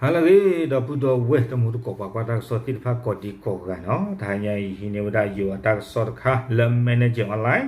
ဟါလၢအဂ့ၤ ဒီပုၢ်ဒီဝဲၢ် တမူတကိး ပှၤကွၢ်တၢ်ကစီၣ်သ့ၣ်တဖၣ် ကိးဒံကိးဂၤန့ၣ်လီၤ. တဟါညါအံၤ ဟံးန့ၢ်ဝဲဒၣ်ယိၤအတၢ်ကစီၣ်တခါ လၢ Manager Online,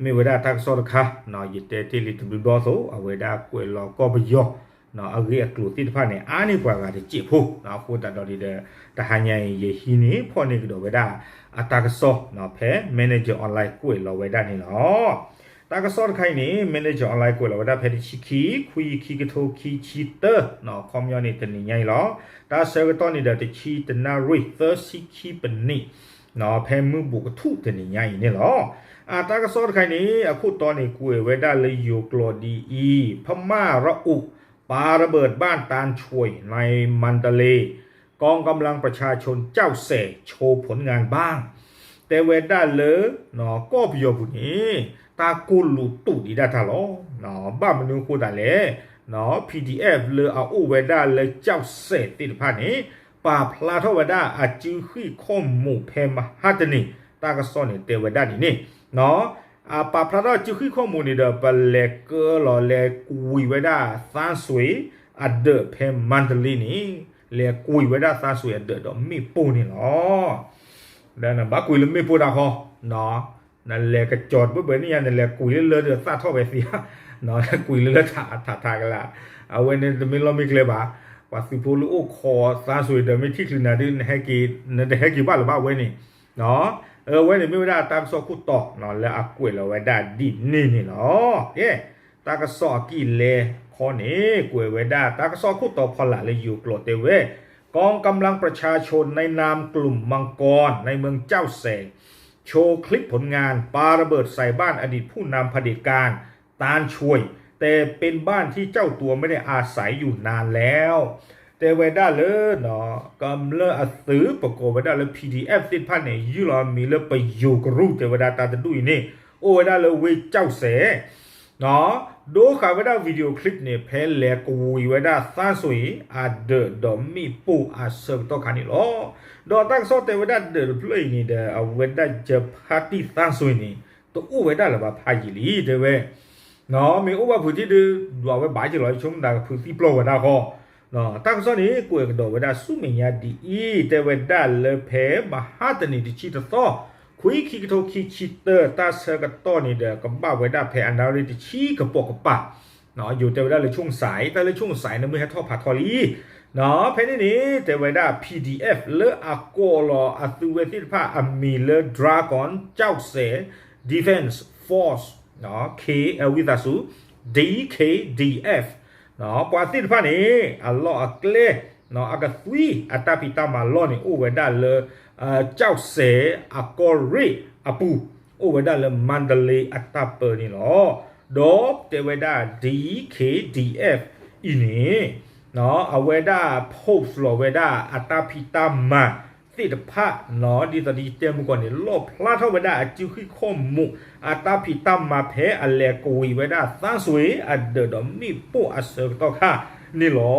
မ့ၢ်ဝဲဒၣ်တၢ်ကစီၣ်တခါ, ယတဲတ့ၢ်လံတဘျီဘျီအသိး အဝဲဒၣ်ကွဲးလီၤကီၢ်ပယီၤ အဂ့ၢ်အကျိၤသ့ၣ်တဖၣ်န့ၣ် အါန့ၢ်ပှၤဂၤတစဲးဖိ, အဃိသတးဒီးဒီး တဟါညါအံၤ ယဟံးန့ၢ်ဖီၣ်န့ၢ်ကဒီးဝဲဒၣ် အတၢ်ကစီၣ်ဖဲ Manager Online ကွဲးလီၤဝဲဒၣ်န့ၣ်လီၤ. တၢ်ကစီၣ်တခါအံၤန့ၣ် Manager Online ကွဲးလီၤဝဲဒၣ်ဖဲတဆံခံ, ခွံ ခံကထိခံဆံတၢ, ခီပညီန့ၣ် တနံၤညါအံၤလီၤ. တၢ်ဆၢကတီၢ်န့ၣ်ဒီး တဆံတနၣ်ရံၣ် သၢဆံခံပနံး, ဖဲမုၢ်ဘူးကထူၣ်တနံၤညါအံၤန့ၣ်လီၤ. အတၢ်ကစီၣ်တခါအံၤန့ၣ် အခိၣ်တီန့ၣ် ကွဲးဝဲဒၣ်လၢယိၤကျိာ်ဒ်အံၤ, พม่าระอุ ปาระเบิดบ้านตานช่วยในมันดาเลย์ กองกำลังประชาชนเจ้าแสโชว์ผลงานบ้าง တဲဝဲဒၣ်လၢ ကီၢ်ပယီၤပူၤန့ၣ် တၢ်ကိၢ်လူးတူာ်ဒံးဒၣ်တၢ်လီၤ. ဘၣ်မနုၤအဃိသတးလဲၣ်, PDF လၢအအိၣ်ဝဲဒၣ်လၢကၠီၣ်စဲးသ့ၣ်တဖၣ်န့ၣ် ပာ်ဖျါထီၣ်ဝဲဒၣ်အစုဟံၣ်ခီၣ်မူးဖဲမဟါတနံၤ, တၢ်ကစီၣ်န့ၣ်တဲဝဲဒၣ်ဒ်န့ၣ် အပာ်ဖျါထီၣ်စုဟံၣ်ခီၣ်မူးန့ၣ်ဒီး ပလဲၤကၢလီၤလဲၤကွံာ်ဝဲဒၣ်သန်းဆွေအဒၢးဖဲမန္တလေးန့ၣ်, လဲၤကွံာ်ဝဲဒၣ်သန်းဆွေအဒၢးဒီးမ့ၣ်ပိၢ်န့ၣ်လီၤ. ဒီးနဘၣ်ကွံာ်လၢမ့ၣ်ပိၢ်တၢ်ဃီ, နလဲၤကစီၤတဘၢၣ်ဘၢၣ်န့ၣ်ညါ နလဲၤကွံာ်လၢလၢဒီးသၣ်ထီၣ်ဝဲသ့ဧါ, နကွံာ်လၢလၢထးထးကလး, အဝဲန့ၣ်တမ့ၢ်လီၢ်မ့ၢ်ကျဲဘၣ်. ပှၤသုးဖိလၢအိၣ်ခိးသန်းဆွေဒီးမ့ၢ်ထံၣ်ချုးနၤဒုး နဟဲက့ၤ, နတဟဲက့ၤဘၣ်လၢၤဘၣ်ဝဲန့ၣ် အဝဲန့ၣ်မ့ၢ်ဝဲဒၣ်တၢ်ကစီၣ်ခိၣ်တီ လၢအကွဲးလီၤဝဲဒၣ်ဒ်န့ၣ်န့ၣ်လီၤ. ကဲ, တၢ်ကစီၣ်အကံၢ်လဲခီန့ၣ် ကွဲးဝဲဒၣ်တၢ်ကစီၣ်ခိၣ်တီဖီလာ်လၢယိၤကျိာ်တဲဝဲ, กองกำลังประชาชนในนามกลุ่มมังกรในเมืองเจ้าแส โชว์คลิปผลงานปาระเบิดใส่บ้านอดีตผู้นำเผด็จการ ตานช่วย แต่เป็นบ้านที่เจ้าตัวไม่ได้อาศัยอยู่นานแล้ว တဲဝဲဒၣ်လၢ ကမျၢၢ်အသုး ပကိးဝဲဒၣ်လၢ PDF သ့ၣ်တဖၣ်န့ၣ် ယုၢ်လီၤမံၤလၢပယိၤကရူၢ် တဲဝဲဒၣ်တၢ်တဒူၣ်အံၤန့ၣ် အိၣ်ဝဲဒၣ်လၢဝ့ၢ်ကၠီၣ်စဲး ဒိဃာ်ဝဲဒၣ် video clip န့ၣ် ဖဲလဲၤကွံာ်ဝဲဒၣ်သန်းဆွေအဒၢးဒီးမ့ၣ်ပိၢ်အဆၢကတီၢ်ခါန့ၣ်လီၤ. ဒီးတၢ်ကစီၣ်တဲဝဲဒၣ်ဒၢးတဖျၢၣ်အံၤန့ၣ်ဒီး အဝဲဒၣ်ယဖါတံၢ်သန်းဆွေန့ၣ် တအိၣ်ဝဲဒၣ်လၢၤဘၣ်ဖးယံာ်လံ တဲဝဲ မ့ၢ်အိၣ်ဘၣ်ဖုးထံၣ်ဒုး ဒွးဝဲဘၣ်က့ၤလီၤ ဆိကမိၣ်သးကဖုးသံပျီၢ်ဝဲဒၣ်ဃီ, တၢ်ကစီၣ်န့ၣ် ကွဲးကဒီးဝဲဒၣ်ဆူမဲာ်ညါဒ်အံၤ, တဲဝဲဒၣ်လၢဖဲမဟါတနံၤတဆံတသီ, ခွံ ခံကထိခံဆံတၢ တၢ်ဆၢကတီၢ်န့ၣ်ဒီး ကဘၣ်ဝဲဒၣ်ဖဲအနၣ်ရံၣ်တဆံကပိာ်ကပၤ, ယိၤတဲဝဲဒၣ်လၢဆိၣ်စဲး, တၢ်လၢဆိၣ်စဲးန့ၣ် မုၢ်ဟဲထီၣ်ဖးထီလံ ဖဲန့ၣ်န့ၣ် တဲဝဲဒၣ် PDF လၢအကိးလီၤအသုးဝဲသ့ၣ်တဖၣ်အမံၤလၢ Dragon ကၠီၣ်စဲး Defense Force ဝံသးစူၤ DKDF ပှၤသ့ၣ်တဖၣ်န့ၣ် အလီၢ်အကျဲ အကသွံအတၢ်ဖံးတၢ်မၤလီၢ်န့ၣ် အိၣ်ဝဲဒၣ်လၢ ကၠီၣ်စဲးအကီၢ်ရ့ၣ်အပူၤ, အိၣ်ဝဲဒၣ်လၢမါဒလ့အတၢ်ပၢန့ၣ်လီၤ. ဒီးတဲဝဲဒၣ် DKDF အံၤန့ၣ် အဝဲဒၣ် post လီၤဝဲဒၣ်အတၢ်ဖံးတၢ်မၤသ့ၣ်တဖၣ် ဒ်သိးဒ်တဲမုၢ်ကီၢ်န့ၣ် လီၣ်ဖျါထီၣ်ဝဲဒၣ်အစုဟံၣ်ခီၣ်မူး အတၢ်ဖံးတၢ်မၤဖဲအလဲၤကွံာ်ဝဲဒၣ်သန်းဆွေအဒၢးဒီးမ့ၣ်ပိၢ်အဆၢကတီၢ်ခါန့ၣ်လီ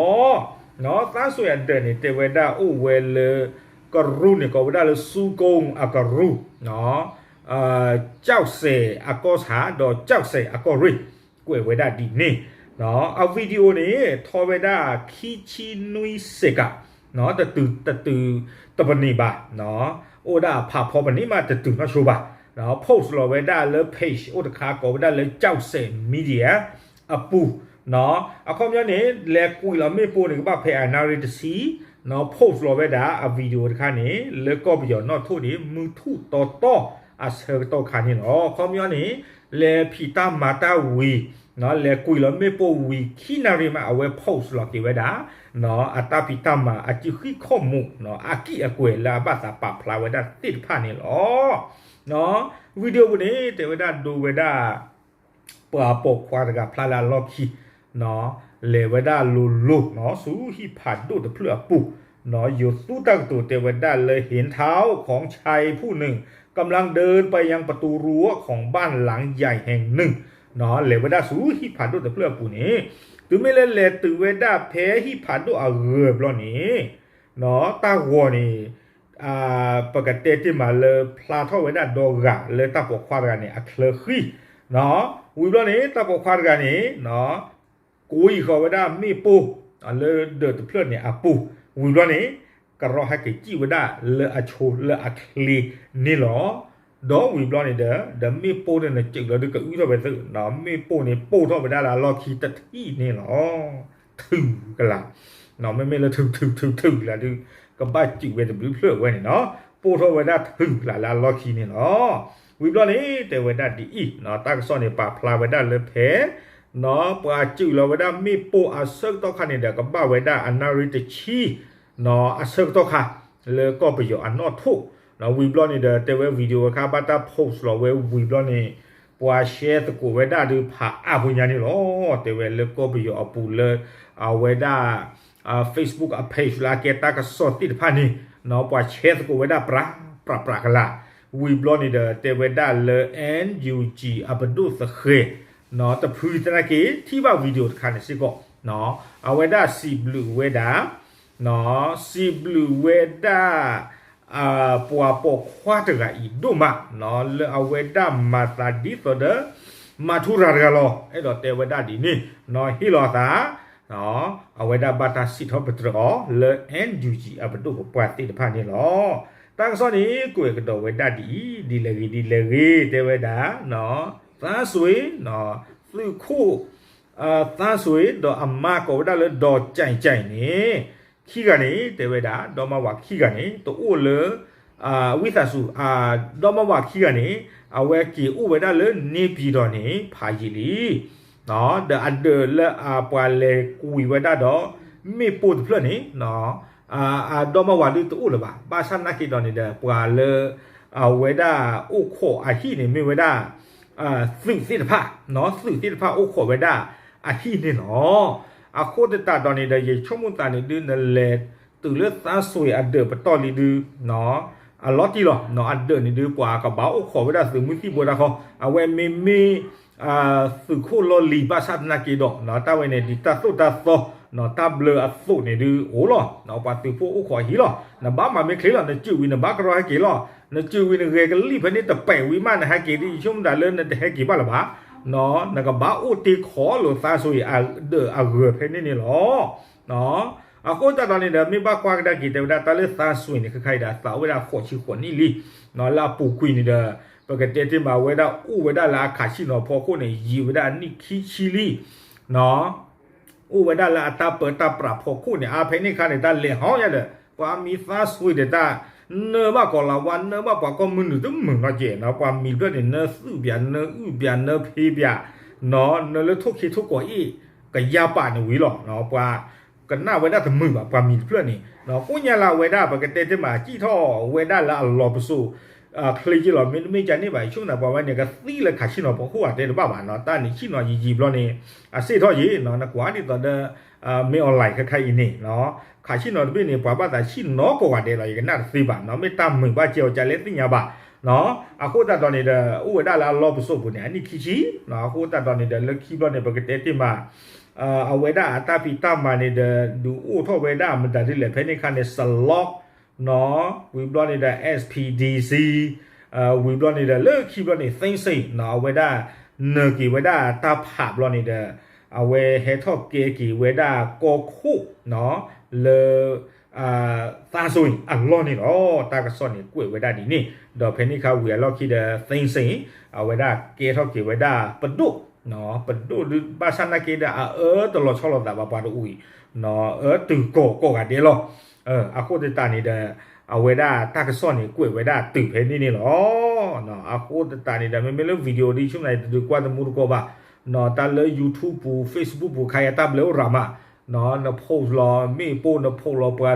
ၤ. သန်းဆွေအဒၢးန့ၣ် တဲဝဲဒၣ်အိၣ်ဝဲလၢ ကရူၢ်န့ၣ် ကိးဝဲဒၣ်လၢ စူကိၣ်အကရူၢ် ကၠီၣ်စဲးအကီၢ်ဆၣ် ဒီးကၠီၣ်စဲးအကီၢ်ရ့ၣ် ကွဲးဝဲဒၣ်ဒ်န့ၣ်, အ video န့ၣ် ထီၣ်ဝဲဒၣ်ခံဆံနွံစ့ၢ်ကး, တတုၤ တတုၤ တပနံးဘၣ်, အိၣ်ဒၣ်ဖးဖီပနံးမး တတုၤနီၢ်ဆိဘၣ်, post လီၤဝဲဒၣ်လၢ page အိၣ်တခါ ကိးဝဲဒၣ်လၢ ကၠီၣ်စဲး Media အပူၤ, အခီပညီန့ၣ် လဲၤကွံာ်လီၤမ့ၣ်ပိၢ်န့ၣ် ကဘၣ်ဖဲအနၣ်ရံၣ်တဆံ, post လီၤဝဲဒၣ်အ video တခါန့ၣ် လၢကီၢ်ပယီၤနီၣ်ထိၣ်န့ၣ် မုၢ်ထူၣ်တီတီအဆၢကတီၢ်ခါန့ၣ်လီၤ. အခီပညီန့ၣ် လဲၤဖံးတၢ်မၤတၢ်ဝံၤ, လဲၤကွံာ်လီၤမ့ၣ်ပိၢ်ဝံၤခံနၣ်ရံၣ်မး အဝဲ post လီၤက့ၤဝဲဒၣ် အတၢ်ဖံးတၢ်မၤအစုဟံၣ်ခီၣ်မူး အကံၢ်အကွဲးလၢအဘၣ်သးပာ်ဖျါဝဲဒၣ်သ့ၣ်တဖၣ်န့ၣ်လီၤ. video ပူၤန့ၣ် တဲဝဲဒၣ်ဒိဝဲဒၣ် ပှၤပိာ်ခွါတဂၤဖျါလၢအလီၢ်ခံ လဲၤဝဲဒၣ်လိၤလိၤ ဆူဟံၣ်ဖးဒိၣ်တဖျၢၣ်အပူၤ, ယိၤသူတၢ်ကတိၤတဲဝဲဒၣ်လၢ เห็นเท้าของชายผู้หนึ่ง กำลังเดินไปยังประตูรั้วของบ้านหลังใหญ่แห่งหนึ่ง လဲၤဝဲဒၣ်ဆူဟံၣ်ဖးဒိၣ်တဖျၢၣ်အပူၤန့ၣ်, တုၤမ့ၢ်လၢလဲၤတုၤဝဲဒၣ်ဖဲဟံၣ်ဖးဒိၣ်အဂၢၤဘျီန့ၣ် တၢ်ဂီၤန့ၣ် ပကတဲတ့ၢ်မးလၢဖျါထီၣ်ဝဲဒၣ်ဒီဂၤလၢတၢ်ပိာ်ခွါတဂၤန့ၣ် အချၢဃံ, ဝံၤဘျီန့ၣ် တၢ်ပိာ်ခွါတဂၤန့ၣ် ကွံာ်ဃီၤဝဲဒၣ်မ့ၣ်ပိၢ် လၢဒၢးတဖျၢၣ်န့ၣ်အပူၤ, ဝံၤဘျီန့ၣ် ကရီဟဲက့ၤစံၣ်ဝဲဒၣ်လၢအဆိလၢအချ့န့ၣ်လီၤ. ဒီးဝံၤဘျီန့ၣ်ဒီး ဒီးမ့ၣ်ပိၢ်န့ၣ်နစၢးလီၤဒုးကအုၣ်ထီၣ်ဝဲသုး, မ့ၣ်ပိၢ်န့ၣ်ပိၢ်ထီၣ်ဝဲဒၣ်လၢအလီၢ်ခံတထံၣ်န့ၣ်လီၤ. ထုးကလာ်, မ့မ့ၢ်လၢထုးထုးထုးထုးကလာ်ဒုး ကဘၣ်စံၣ်ဝဲတဘျုးဖျၢၣ်ဝဲန့ၣ်နီၤ, ပိၢ်ထီၣ်ဝဲဒၣ်ထုးကလာ်လၢအလီၢ်ခံန့ၣ်လီၤ. ဝံၤဘျီန့ၣ် တဲဝဲဒၣ်ဒ်အံၤ, တၢ်ကစီၣ်န့ၣ်ပာ်ဖျါဝဲဒၣ်လၢဖဲ ပှၤစံၣ်လီၤဝဲဒၣ်မ့ၣ်ပိၢ်အဆၢကတီၢ်ခါန့ၣ်ဒီး ကဘၣ်ဝဲဒၣ်အနၣ်ရံၣ်တဆံ အဆၢကတီၢ်ခါ လၢကီၢ်ပယီၤအနီၣ်ထိၣ်, ဝံၤဘျီန့ၣ်ဒီး တဲဝဲ video ဝဲခါဘၣ်တၢ် post လီၤဝဲဝံၤဘျီန့ၣ် ပှၤ share သကိးဝဲဒၣ်ဒုးဖးအါဖိညါန့ၣ်လီၤ. တဲဝဲလၢကီၢ်ပယီၤအပူၤလၢ အဝဲဒၣ် Facebook အ page လၢအကဲတၢ်ကစီၣ်သ့ၣ်တဖၣ်န့ၣ် ပှၤ share သကိးဝဲဒၣ်ပြးပြးပြးကလာ်, ဝံၤဘျီန့ၣ်ဒီး တဲဝဲဒၣ်လၢ NUG အပဒိၣ်သဃဲၤ တဖုသနာ်က့ ထံၣ်ဘၣ် video တခါန့ၣ်စ့ၢ်ကီး အဝဲဒၣ်စံးဘျုးဝဲဒၣ် စံးဘျုးဝဲဒၣ် ပှၤပိာ်ခွါတဂၤအံၤဒိၣ်မး လၢအဝဲဒၣ်မၤသးဒ်သိးဒီး မၤထူရၤတဂၤလီၤ. အဲၣ်ဒိးတဲဝဲဒၣ်ဒ်န့ၣ် ဟ့ၣ်လီၤသး အဝဲဒၣ်ဘၣ်တၢ်စံးထီၣ်ပတြၢၤအီၤလၢ NUG အပဒိၣ်ပပှၢ်သ့ၣ်တဖၣ်န့ၣ်လီၤ. တၢ်ကစီၣ်န့ၣ် ကွဲးကဒီးဝဲဒၣ်ဒ်အံၤ, ဒ်လဲၣ်ဂ့ၤ ဒ်လဲၣ်ဂ့ၤ တဲဝဲဒၣ် သါစွ့ သုးခိၣ် သါစွ့ ဒီးအမါကိးဝဲဒၣ်လၢ ဒီးကၠဲးကၠဲးန့ၣ် ခံဂၤန့ၣ် တဲဝဲဒၣ် ဒီမါဝၤခံဂၤန့ၣ် တအိၣ်လၢ ဝံသးစူၤ ဒီမါဝၤခံဂၤန့ၣ် အဝဲက့ၤအိၣ်ဝဲဒၣ်လၢန့ၣ်ပံၤဒီးန့ၣ် ဖးယံာ်လံ ဒီးအဒၢးလၢအပှၤလဲၤကွံာ်ဝဲဒၣ်ဒီး မ့ၣ်ပိၢ်တဖျၢၣ်န့ၣ် ဒီမါဝၤဒုးတအိၣ်လၢၤဘၣ်. ဘၣ်ဆၣ်သနာ်က့ဒီးန့ၣ်ဒီး ပှၤလၢ အဝဲဒၣ်အိၣ်ခိးအဟံၣ်န့ၣ် မ့ၢ်ဝဲဒၣ် သုးသ့ၣ်တဖၣ် သုးသ့ၣ်တဖၣ်အိၣ်ခိးဝဲဒၣ်အဟံၣ်န့ၣ်လီၤ. အဃိသတးဒီးန့ၣ်ဒီး ယဆိကမိၣ်သးန့ၣ်ဒုး နလဲၤတုၤလၢသါစွ့အဒၢးပတီၢ်လံဒုး အလီၤတံၢ်လီၤ. အဒၢးန့ၣ်ဒုး ပှၤကဘၣ်အိၣ်ခိးဝဲဒၣ်သုးမုၢ်သံၣ်ဘိတၢ်ဃီ အဝဲမ့မ့ၢ် သုးခိၣ်လီၢ်လံၤ ဘၣ်ဆၣ်သနာ်က့ဒီး တၢ်ဝဲန့ၣ်ဒ်တၢ်သိၣ်တၢ်သီ တၢ်ဘျၢအသိးန့ၣ်ဒုးအိၣ်လီၤ. ပှၤသုးဖိအိၣ်ခိးအဟံၣ်လီၤ. နဘၣ်မၤမ့ၢ်ချ့လီၤ. နစုာ်ဝံၤနဘၣ်ကရီဟဲက့ၤလီၤ. နစုာ်ဝံၤနဂဲၤကလံၣ်ဖဲန့ၣ်တပဲာ်ဝံၤမး နဟဲက့ၤဒ်ယဆိကမိၣ်တၢ်လၢနတဟဲက့ၤဘၣ်လၢၤဘၣ်. နကဘၣ်အိၣ်တ့ၢ်ခီလိာ်သါစွ့အဒၢးအဂၢၤဖဲန့ၣ်န့ၣ်လီၤ. အဃိသတးဒီးန့ၣ်ဒီး မ့ၢ်ဘၣ်ကွၢ်ကဒါက့ၤ တဲဝဲဒၣ်တၢ်လၢသါစွ့န့ၣ် ခဲခါအံၤဒီး သးအိၣ်ဝဲဒၣ်ဃိးဆံဃိးနံၣ်လံ. လၢအပူၤကွံာ်န့ၣ်ဒီး ပကတဲတ့ၢ်မးဝဲဒၣ်အိၣ်ဝဲဒၣ်လၢအခးဆံၣ်နီၤဖီခိၣ်န့ၣ် ယံာ်ဝဲဒၣ်အနံၣ်ခံဆံလံ. အိၣ်ဝဲဒၣ်လၢအတၢ်ပၢတၢ်ပြးဖီခိၣ်န့ၣ် အါဖဲန့ၣ်ခါန့ၣ် တၢ်လဲၤဟီယါဒီး ပှၤမံၤသါစွ့ဒီးတၢ် နၢဘၣ်ကီးလၤဝါ နၢဘၣ်ပှၤကီၢ်မုၢ်နုာ်တမုာ်နီတကဲးနီၤ. ပှၤမံၤတဖျၢၣ်န့ၣ် နၢသုးပၠး နၢအုၣ်ပၠး နၢဖ့ပၠး နၢလၢထိၣ်ခ့ထိၣ်ကီးအ့ၣ် ကယါပာ်န့ၣ်ဝံၤလီၤ. ပှၤကနၣ်ဝဲဒၣ်တမုာ်ဘၣ် ပှၤမံၤတဖျၢၣ်န့ၣ်. ကိးညါလၢအဝဲဒၣ် ပကတဲတ့ၢ်မး စံၣ်ထီၣ်ဝဲဒၣ်လၢအလီၢ်ပစိာ် ချ့က့လီၤ. မ့တမ့ၢ်ကန့ၣ်ဘၣ် ယဆိကမိၣ်ပှၤဝဲန့ၣ် ကသံလၢခးဆံၣ်နီၤဖီခိၣ်အတဲတဘၣ်ဘၣ်နီၤ. တၢ်န့ၣ်ဆံၣ်နီၤယံာ်ယံာ်ဘျီန့ၣ် အစ့ၣ်ထီၣ်ယံာ်နီၤ. နကွၢ်ဒ်သိးဒီး မ့ၢ် online ခဲခါအံၤန့ၣ် ခးဆံၣ်နီၤတဘ့ၣ်န့ၣ် ပှၤဘၣ်သးဆံၣ်နီၤကိးဂၤဒဲးလီၤ. ယကနၣ်တသ့ဘၣ်နီၤ. မ့ၢ်တၢ်မုာ်ဘၣ်ကဲအီၤ ကလဲသ့ၣ်ညါဘၣ်နီၤ. အဃိသတးဒီးန့ၣ်ဒီး အိၣ်ဝဲဒၣ်လၢအလီၢ်ပစိာ်ပူၤန့ၣ် အနံၣ်ခံဆံနီၤ. အဃိသတးဒီးန့ၣ်ဒီး လၢခံဘျီန့ၣ် ပကတဲတ့ၢ်မး အဝဲဒၣ်အတၢ်ဖံးတၢ်မၤန့ၣ်ဒီး ဒုးအိၣ်ထီၣ်ဝဲဒၣ်မတၤဒ်လဲၣ် ဖဲန့ၣ်ခါန့ၣ် စလီၣ်နီၤ. ဝံၤဘျီန့ၣ်ဒီး SPDC ဝံၤဘျီန့ၣ်ဒီး လၢခံဘျီန့ၣ် သ့စ့ၣ်နီၤ အဝဲဒၣ်နၢၤက့ၤဝဲဒၣ်တၢ်ဖးဘျီန့ၣ်ဒီး အဝဲဟဲထီၣ်ကဲက့ၤဝဲဒၣ်ကီၢ်ခိၣ်နီၤ လၢ သါစိအလီၢ်န့ၣ်လီၤ. တၢ်ကစီၣ်န့ၣ်ကွဲးဝဲဒၣ်ဒ်န့ၣ် ဒီးဖဲန့ၣ်ခါဝံၤအလီၢ်ခံဒီး သ့စ့ၣ် အဝဲဒၣ်ကဲထီၣ်က့ၤဝဲဒၣ်ပဒိၣ် ပဒိၣ်ဒုး ဘၣ်ဆၣ်နာ်က့ဒီး အအၢတလီၤဆီလိာ်သးဘၣ်ပှၤတအူအံၤ အၢတုၤကီၢ်ကိးဂၤဒဲးလီၤ. အဃိသတးန့ၣ်ဒီး အဝဲဒၣ်တၢ်ကစီၣ်န့ၣ် ကွဲးဝဲဒၣ်တုၤဖဲန့ၣ်န့ၣ်လီၤ. အဃိသတးန့ၣ်ဒီး မ့မ့ၢ်လၢ video ဒ်ဆိကမိၣ်န့ၣ် တဒုးကွၢ်သမူသကိးဘၣ် တၢ်လၢ YouTube ပူၤ Facebook ပူၤ ခါအံၤတၢ်ဘျၢအိၣ်ရၤမး န post လီၤမ့ၣ်ပိၢ် န post လီၤပှၤ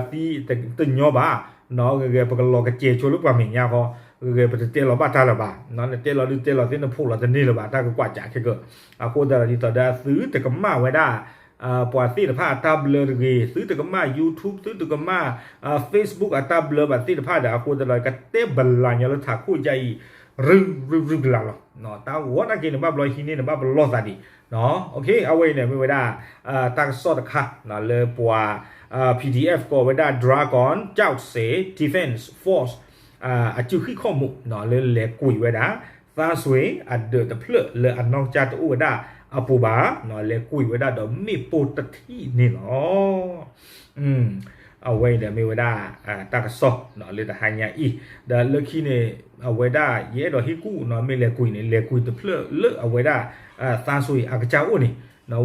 သံတညီဘၣ် ဂ့ၤဂ့ၤ ပကလီၤကစဲးဆိလၢပှၤမဲာ်ညါဃီ ဂ့ၤဂ့ၤ ပတတဲလီၤဘၣ်တၢ်လၢၤဘၣ် နတဲလီၤဒုးတဲလီၤသ့ န post လီၤတန့ၢ်လၢၤဘၣ် တၢ်ကကွၢ်စးခဲကၢ်. အဃိသတးဒီး ဒ်သိးဒီးသုတကမၣ်ဝဲဒၣ် ပှၤသ့ၣ်တဖၣ်အတၢ်ဘျၢတဂ့ၤ သုတကမၣ် YouTube သုတကမၣ် Facebook အတၢ်ဘျၢဘၣ်သ့ၣ်တဖၣ်ဒီး အဃိသတးဒီး ကတဲဘၣ်လၢညါလၢထးခိၣ်ယါအံၤ ရုရုရုကလာ်လီၤ. တၢ်ဂီၤနာ်က့န့ၣ် ဘၣ်ဘျီဟံးန့ၢ်န့ၣ် ဘၣ်ပလီၢ်သးဒံး အဝဲအံၤန့ၣ် မ့ၢ်ဝဲဒၣ် တၢ်ကစီၣ်တခါ လၢပှၤ PDF ကိးဝဲဒၣ် Dragon ကၠီၣ်စ့ Defense Force အစုဟံၣ်ခိၣ်မူး လၢလဲၤကွံာ်ဝဲဒၣ် သန်းဆွေ အဒၢးတဖျၢၣ်လၢအနီၢ်ကစၢ်တအိၣ်ဝဲဒၣ်အပူၤဘၣ်, လဲၤကွံာ်ဝဲဒၣ်ဒီးမ့ၣ်ပိၢ်တထံၣ်န့ၣ်လီၤ. အဝဲအံၤဒီးမ့ၢ်ဝဲဒၣ် တၢ်ကစီၣ်လၢတဟါညါအံၤ, ဒီးလၢခံန့ၣ် အဝဲဒၣ်ယအဲၣ်ဒိးဟ့ၣ်ကူၣ်နီၤ မ့ၢ်လဲၤကွံာ်န့ၣ် လဲၤကွံာ်တဖျၢၣ်လၢအဝဲဒၣ် သန်းဆွေ အကစၢ်အိၣ်န့ၣ်,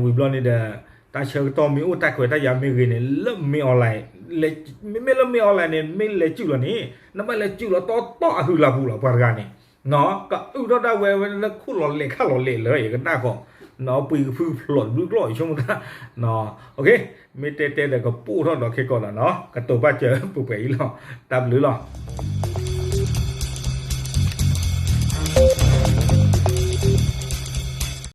ဝံၤဘျီန့ၣ်ဒီး တၢ်ဆၢကတီၢ်မ့ၢ်အိၣ် တၢ်ခွဲးတၢ်ယာ်မ့ၢ်ဂ့ၤန့ၣ် လၢမ့ၢ် online, မ့မ့ၢ်လၢမ့ၢ် online န့ၣ် မ့ၢ်လဲၤစုၣ်လီၤန့ၣ် နဘၣ်လဲၤစုၣ်လီၤတီတီအဟုးလၢပူၤလီၤ ပှၤတဂၤန့ၣ် ကအုၣ်ထီၣ်ဒၣ်ဝဲဝဲလၢခိၣ်လီၤလဲၤခၣ်လီၤလဲၤလၢယကနၣ်ဃီ, ပှ့ၤကဖုဖျိးတဘျုးကျီၢ် ယဆိကမိၣ်တၢ်, မ့ၢ်တဲတဲဒီးကပိၢ်ထီၣ်ဒီးခဲကီးဒီးနီၤ ကတိၤဘၣ်စၢၤပှဲၤပှဲၤအံၤလီၤ. တၢ်ဘျုးလီၤ.